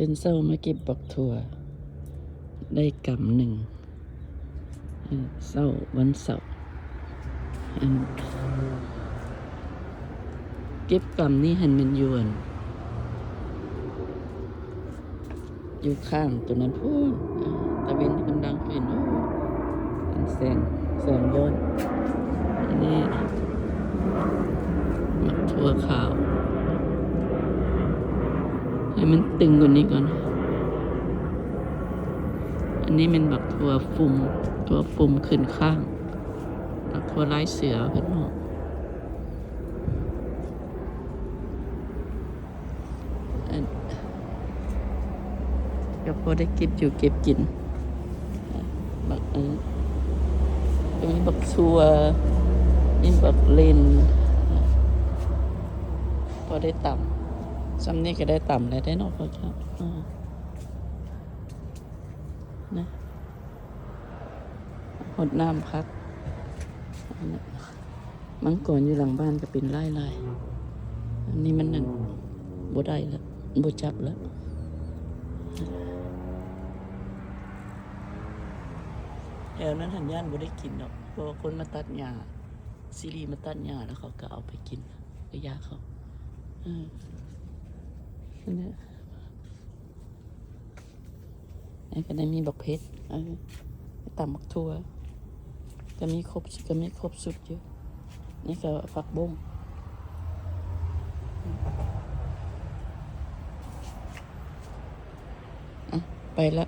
ຕື່ນເຊົ້າມາເກັບບັກຖົ່ວ ໄດ້ກຳໜຶ່ງ ເອີ ເຊົ້າວັນເສົາ ອັນ ເກັບກຳນີ້ຫັ້ນແມ່ນຢູ່ ຢູ່ຂ້າງໂຕນັ້ນພຸ້ນ ຕາເວັນກຳລັງຂຶ້ນ ໂອ້ ອັນແສງ ແສງຍ້ອນ ອັນນີ້ ໝາກຖົ່ວຂາວ ໃຫ້ມັນຕຶງກວ່ານີ້ກ່ອນ ອັນນີ້ແມ່ນບັກຖົ່ວຟຸມ ຖົ່ວຟຸມຂຶ້ນຂ້າງ ບັກຖົ່ວລາຍເສືອເພິ່ນເນາະ. ອັນ ກໍພໍໄດ້ເກັບຢູ່ເກັບກິນ ບັກ ເອີ ມີບັກຖົ່ວ ມີບັກເລັ່ນ ພໍໄດ້ຕຳ ຊ່ຳນີ້ກໍໄດ້ຕຳແລ້ວເດ້ເນາະ ພໍ່ເຈົ້າ ເອີ ນະ ຫົດນ້ຳຜັກ ອັນນີ້ ມັງກອນຢູ່ຫຼັງບ້ານກໍເປັນຫຼາຍໆ ອັນນີ້ມັນນັ້ນ ບໍ່ໄດ້ລະ ບໍ່ຈັບລະ ແຖວນັ້ນຫັ້ນຢ້ານບໍ່ໄດ້ກິນດອກ ເພາະວ່າຄົນມາຕັດຫຍ້າ ຊີຣີມາຕັດຫຍ້າ ແລ້ວເຂົາກໍເອົາໄປກິນ ໄປຢາເຂົາ ເອີ ນັ້ນແຫຼະ. ອັນນີ້ກໍໄດ້ມີບັກເຜັດ ເອີ ຕຳບັກຖົ່ວ ກໍມີຄົບ ກໍມີຄົບຊຸດຢູ່ ນີ້ກໍຜັກບົ້ງ ອະ ໄປລະ